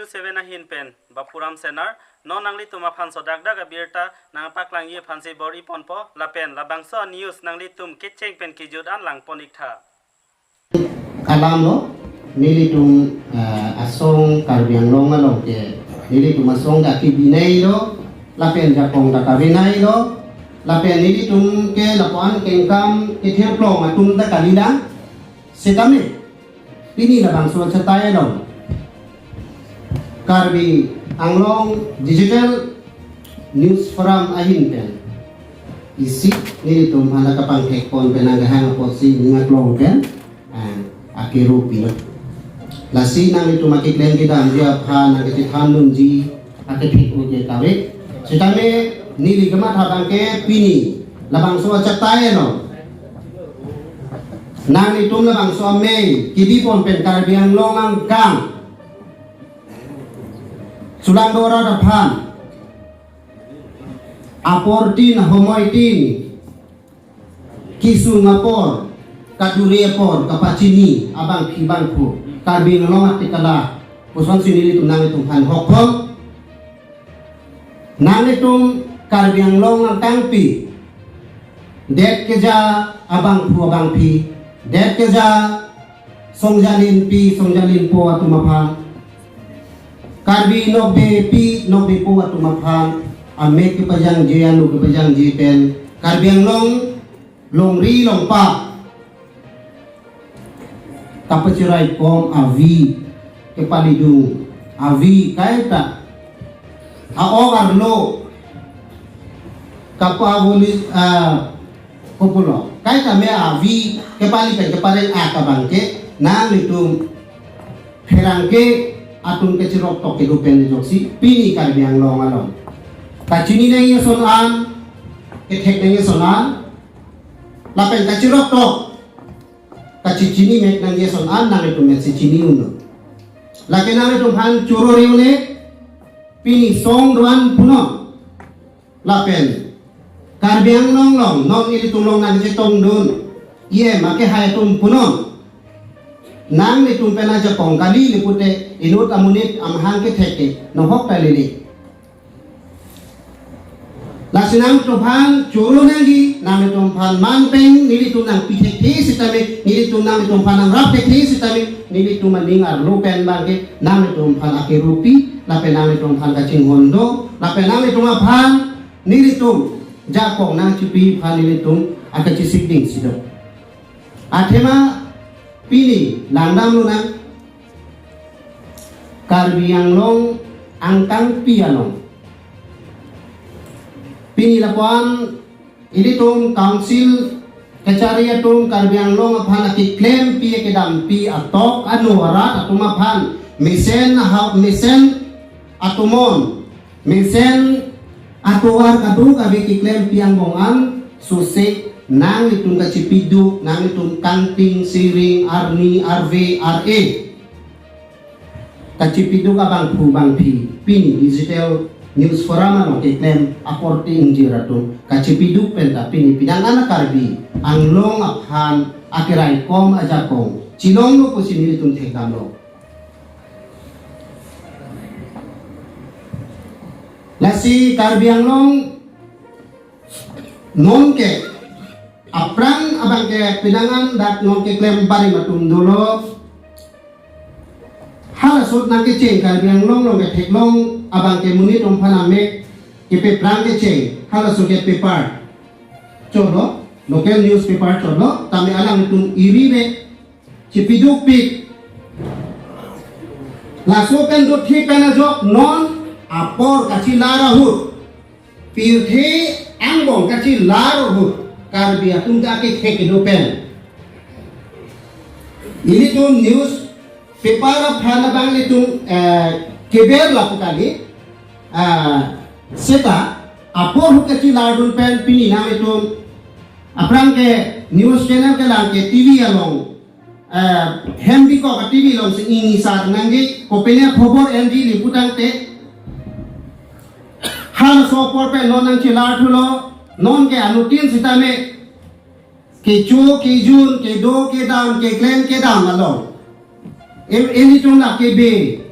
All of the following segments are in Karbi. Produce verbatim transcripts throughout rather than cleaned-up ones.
Seven ahin pen Bapuram Senar, non nanglitum aphan sodakdak abirta nangpaklangji aphansi bor-iponpo, lapen labangso news nanglitum kecheng pen kejut an langpon-iktha. Alam lo, nelitum, eh, asong Karbi Anglong along ke, nelitum asong dak kebinai lo, lapen jakong dak kabinai lo, lapen nelitum ke lapuan kengkam kethe plong atum dak kalilang, setame pini labangso achatai along Karbi Anglong Digital News Forum ahin pen isi nelitum hala kapangthekpon pen nangkehang apotsi ningklong pen, ah, akeru pilo. Lasi nanglitum akeklem kedamji aphan nangkachethan dunji akethek-o ke kave. Setame neli kematha abang ke pini labangso achatai along nanglitum labangso amei kebipon pen Karbi Anglong angkang sulang dorat aphan aportin ahomoitin kesung apor, kadure apor kapachini abangpi abangpo Karbi Anglong atikala pusonsi nelitum nanglitum aphan hokpon. Nanglitum Karbi Anglong angkangpi, det keja abangpo abangpi, det keja songjalinpi songjalinpo atum aphan, Karbi nokbepi nokbepo atum aphan, amek kepajangji, anu kepajangji pen Karbi Anglong longri longpat kapachirai kom avi, kepalidung avi, kaita a-ok arlo kapavoli, ah, kopulo, kaita me avi kepali pen kepareng ak abang ke nanglitum pherangke atum kachiroktok kedo pen ajoksi pini Karbi Anglong along kachini nangji ason an, kethek nangji ason an, lapen kachiroktok kachechini mek nangji ason an nanglitum mek si chini unlo. Lake nanglitum aphan choro reune pini song doan punon. Lapen Karbi Anglong along non ilitum along nangchetongdun E M akehai atum punon. Nanglitum pen ajakong kali le pute inut amonit amahang kethek ke nohok ta lele. Lasi nangtum aphan choro nangji, nangtum aphan man pen nelitum nangpithekthe sitame, nelitum nangtum aphan nangrapthekthe sitame, nelitum aning arlo pen abang ke nangtum aphan akerupi, lapen nangtum aphan kachinghon do, lapen nangtum aphan nelitum jakong nangchipi aphan nelitum akachisikding si do. Athema pini langdamlonang Karbi Anglong angkangpi along. Pini lapuan ilitum council kachari atum Karbi Anglong aphan akeklempi akedampi atok anu arat atum aphan mesen ahau mesen atumon mesen atovar kadokave keklempi angbong an sose nanglitum kachipiduk, nanglitum kangting, siring, arni, arve, ar-e kachipiduk abangphu abangphi pini digital news forum along keklem aporti ingjir atum kachipiduk penta pini pinangan Karbi Anglong aphan akeraikom ajakong chelonglo pusi nelitum thekdamlo. Lasi Karbi Anglong non ke aphrang abang ke pinangan dak non keklem barim atum dolo. Halaso nangkecheng Karbi Anglong along ketheklong abang ke monit atum aphan amek kepaphrang kecheng halaso ke paper cholo, local newspaper cholo, tame alanglitum iri ve chipidukpik. Laso pen dothik pen ajok non apor kachelar ahut, pirthe angbong kachelar ahut, Karbi atum ta kethek kedo pen ilitum newspaper aphan abang ilitum, eh, keber lapu kali, ah, seta apor ahut kachelardun pen pini nanglitum aphrang ke news channel kelang ke T V along, eh, hem bikok a-T V alongsi ingni sar nangji, kopine khobor enji le putangte, halaso apor pen non nangchelarthulo, non ke anuttin sitame kecho kejun kedo kedam keklem kedam along. Em, ilitum la kebe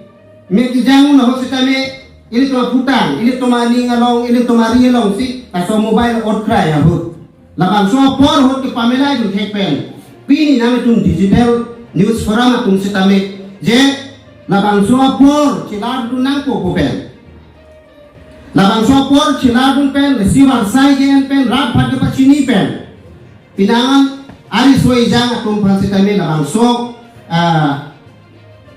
Mek kejang un ahut sitame, ilitum aputang, ilitum aning along, ilitum ari alongsi, laso mobile otkrai ahut, labangso apor ahut kepamelai dun thek pen, pini nangtum digital news forum atum sitame, je labangso apor chelar dun nangpo pu pen, labangso apor chelar dun pen, receiver sai gen pen, rat phan kepachini pen, pinangan ari soi jang atum aphan sitame labangso, ah,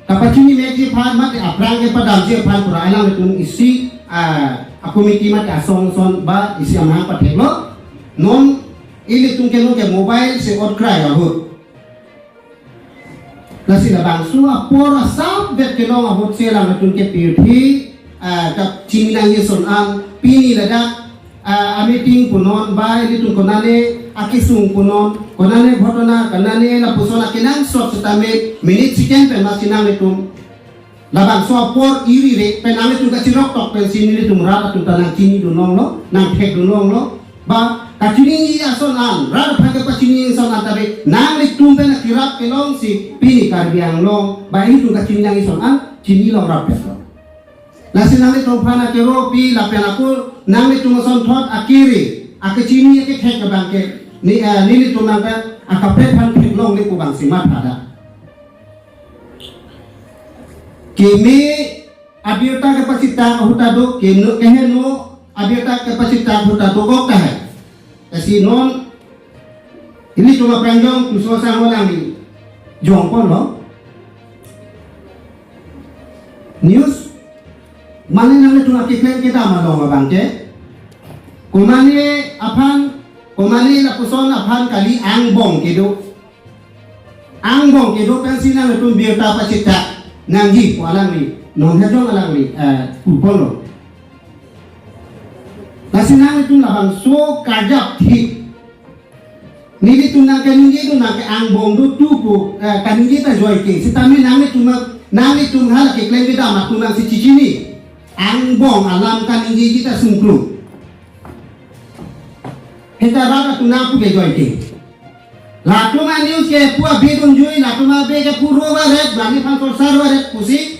kapachini mekji aphan mate aphrang kepadamji aphan pura alangtum isi, ah, a-committee mate asong son ba isi amahang patheklo. Non ilitum ke non ke mobile si otkrai ahut, lasi labangso apor asap vet kelong ahut si alangtum ke pirthe, ah, kachini nangji ason an pini ladak, ah, a-meeting punon ba ilitum konane akesung punon, konane ghotona, konane lapuson akenangsot sitame minute second pen masi nangtum labangso apor iri re pen nangtum kachirok tok pensi nelitum rat atum ta nangchini dun longlo, nangthek dun longlo. Ba kachiniji ason an, rat aphan kepachiniji ason an tabe nanglitum pen akirap kelongsi pini Karbi Anglong ba ilitum kachini nangji ason an chini longrap pen lo. Lasi nanglitum aphan akero pi lapen ako nanglitum asonthot akiri, akechini akethek abang ke ni, eh, nelitum nangta akaprek aphan theklongle pu abangsi matha da. Keme abirta kepachitak ahut ta do, keno keheno abirta kepachitak ahut ta do kok tahai. Lasi non ilitum aphrang jong Tusosang alangli jong ponlo. News mane nanglitum akeklem kedam along abang ke, komane aphan, komane lapuson aphan kali, angbong kedo. Angbong kedo pensi nangtum birta pachitak nangji pu alangli, non hajong alangli, eh, pu ponlo. Lasi nangtum labangso karjap thik, nelitum nangkaningje dun, nangke angbong do tu pu, eh, kaningje ta joike. Sitame nanglitum, nanglitum hala keklem kedam atum nangsi chichini. Angbong alam kaningjeji ta sungkrung. Heta rat atum nangpu ke joike. Latum a-news kepu abe dunjui, latum abe kepu ro varet, mane aphan sorsar varet pusi.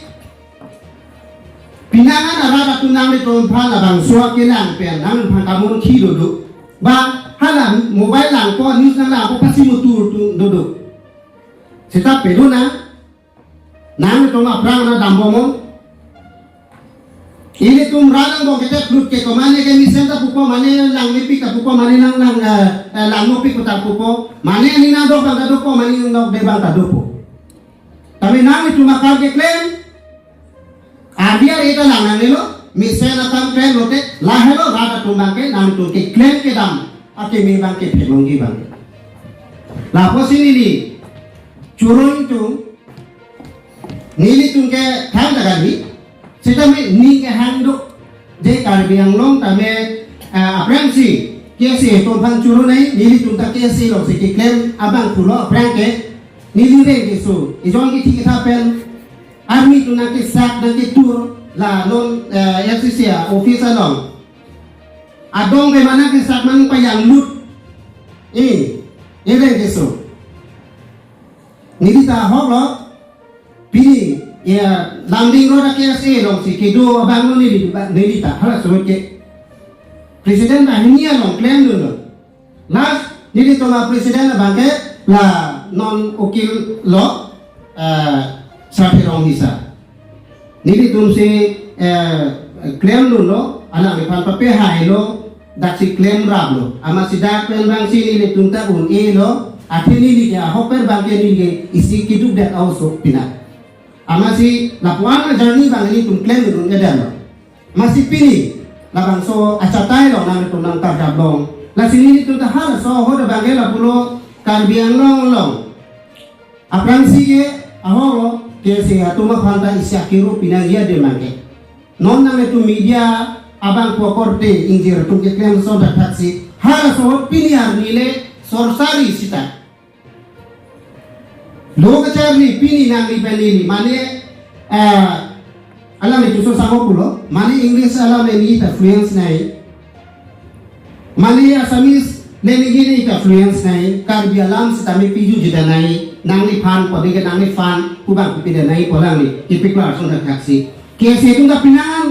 Pinangan arat atum nanglitum aphan labangso akelang pen nangphan kamun khi dodo. Ba hala mobile langpo, news nanglangpo pasi mutur tu dodo. Seta pedona, nangtum aphrang na dambomon. Ilitum rat angbong ketep lut ke komane ke mesen ta pupo, mane langmepik ta pupo, mane nang, nang, eh, eh, langmepik ta pupo, mane aning nangdok abang ta dopo, mane nangdokde abang ta dopo. Tapi nanglitum akam keklem, adia eta lang nangnelo, mesen akam klem lote, lahelo rat atum abang ke, nangtum keklem kedam akeme abang ke theklongji abang ke. Lapusi neli choro ingtung, nelitum ke thang ta kali, sitame ning kehang do, je Karbi Anglong tame, eh, aphrangsi K S A atum aphan choro nai, nelitum ta K S A alongsi keklem abang pulo aphrang ke, neli reng keso, ejon kithi ketha pen, army atum nangkesak nangketur, la non, eh, F C C a-office along. Adong ke mana kesak mang payang lut. Eh, ereng keso. Neli ta ahok lo. Pini, ya, Lumding Road a-K S A alongsi kedo abang lo neli, neli ta halaso ahut ke. President banghini along klem dunlo. Last, nelitum a-president abang ke la non ukil lo, eh, Sarthe Ronghisa. Nelitumsi, eh, klem dunlo, alangliphan papehailo, daksi klemraplo. Amatsi dak pen abangsi nelitum ta un-elo, athe neli ke ahok pen abang ke neli ke isi keduk dak auso pina. Amatsi lapu-an a-journey abang nelitum klem dun kedamlo. Amatsi pini, labangso achatai along nangtum nangkarjap long. Lasi nelitum ta halaso ahut abang ke lapulo Karbi Anglong along. Aphrangsi ke ahok lo, K S A atum aphan ta isi akero pinangji adim abang ke. Non nangtum media abang pu akorte ingjir atum keklem ason thakthaksi, halaso ahut pini arni le sorsari sita. Lo kacharli pini nangli pen neli, mane, eh, alam itu so sango pulo, mane English alam le neli ta fluence nai. Mane Assamese le neli ta fluence nai, Karbi alam sitame piju jida nai, nangliphan, pode ke nangliphan, pu abang pida nai pu alangli, kipiklar ason thakthaksi. K S A atum ta penang an,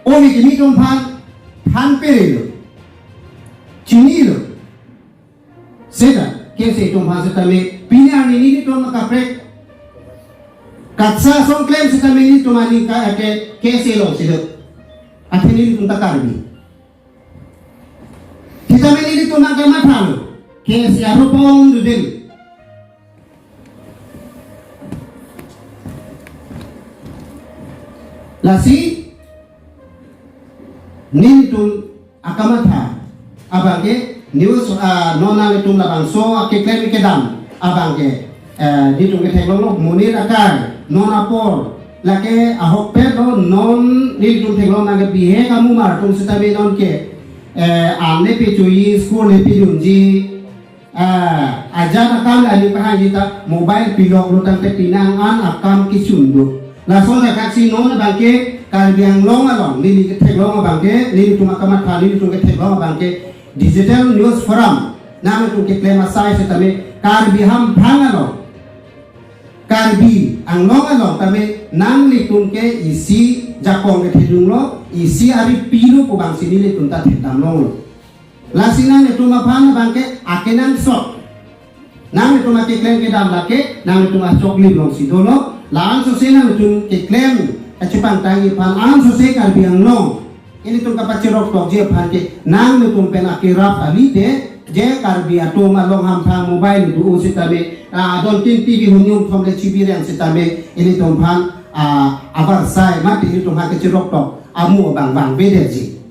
o me kimi atum aphan, aphan pere lo, chini lo. Seta, K S A atum aphan setame, pini arni nelitum akaprek, katsa song klem setame nelitum aning ka ake K S A alongsi do. Athe nelitum ta Karbi. Setame nelitum akamatha lo, K S A arupa ong dudin. Lasi, nelitum akamatha abangke news, ah, non nanglitum labangso akeklem kedam abangke, eh, nelitum ketheklonglo monit akar non apor lake ahokpet lo, non nelitum theklong nangke bihek amumar atum setame nonke, eh, an le pechoi, school le pedunji, ah, ajat akam le aning pahangji ta mobile pilok lo tangte penang an akam kechun do. Lason athak si non abangke Karbi Anglong along neli ketheklong abangke, nelitum akamatha, nelitum ketheklong abangke digital news forum nanglitum keklem asai setame Karbi hamphang along, Karbi Anglong along tame nanglitum ke isi jakong kethedung lo, isi ari pilo pu abangsi nelitum ta thekdam longlo. Lasi nanglitum aphan abangke akenangsot, nanglitum akeklem kedam lake nanglitum achoklim alongsi dolo. La-an sose nanglitum keklem kachepangtangji aphan, an sose Karbi Anglong ilitum kapachirok tokji aphan ke nanglitum pen akerap kali te, je Karbi atum along hamphang mobile do-o setame, ah, don tin T V hum nyum thom le chibireng setame ilitum aphan, ah, abar sai mati ilitum aphan kachirok tok amu abang bang bedeji.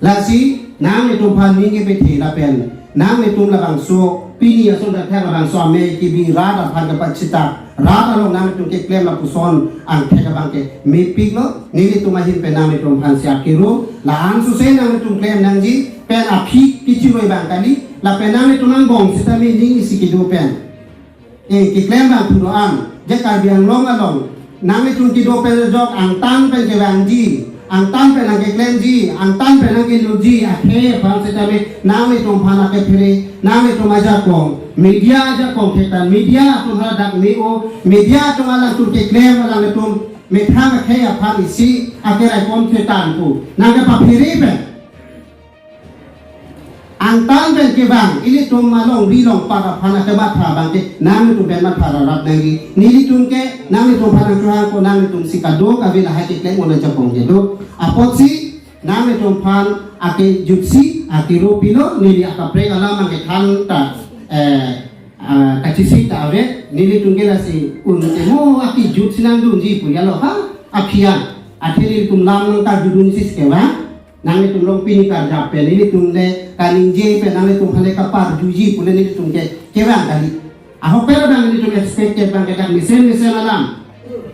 Lasi nanglitum aphan ningje pethe lapen nanglitum labangso pini ason athak labangso amei kebi rat aphan kapachita, rat along nanglitum keklem lapuson angthek abangke mepik lo. Nelitum ahin pen nanglitum aphan si akero, la-an sose nanglitum klem nangji pen aphi kechiroi abang kali, lapen nanglitum angbong setame ning isi kedo pen, eh, keklem abang pulo an, je Karbi Anglong along nanglitum kedo pen jok angtan pen kevangji, angtan pen nangkeklemji, angtan pen nangkeloji akhei aphan setame nanglitum aphan akephere, nanglitum ajakong, media ajakong thetan, media atum hadak me-o, media atum alangtum keklem, alangtum methang akhei aphan isi akeraikom thetan pu nangkepaphere pen, angtan pen kevang ilitum alongri longpat aphan akematha abangke nanglitum pen matha rarap nangji. Nelitum ke nanglitum aphan nangchohang ko, nanglitum si kadokave lahai keklem un ajakong kedo. Apotsi nanglitum aphan akejutsi akero pilo, neli akaprek alam angke than ta, eh, ah, kachesik ta ave, nelitum ke lasi un temo akejutsi nangdunji pu ya lo ha, aphi an. Athe nelitum lam nangkarjudunsi kevang. Nanglitum along pini karjap pen nelitum le kaningje pen nanglitum aphan le kaparjuji pu le nelitum ke kevang kali. Ahokpet abang nelitum expected abangke dak mesen mesen alam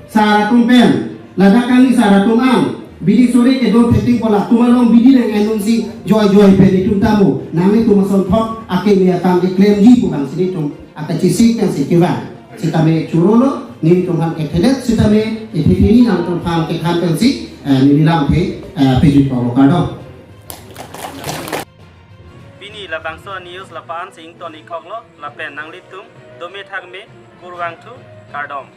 sar atum pen, ladak kangni sar atum an bidi sore kedo theting pu latum along bidi nang-en unsi joijoi pen nelitum tamo nanglitum asonthot akeme akam keklemji pu abangsi nelitum akachesik pen si kevang. Setame choro lo, nelitum aphan kethelet setame, ithi pini nangtum aphan kethan pensi, eh, neli lamthe, eh, pejut ko kardom. Pini labangso news la-an si ington-ik kok lo, lapen nanglitum dome thakme kurvangthu, kardom.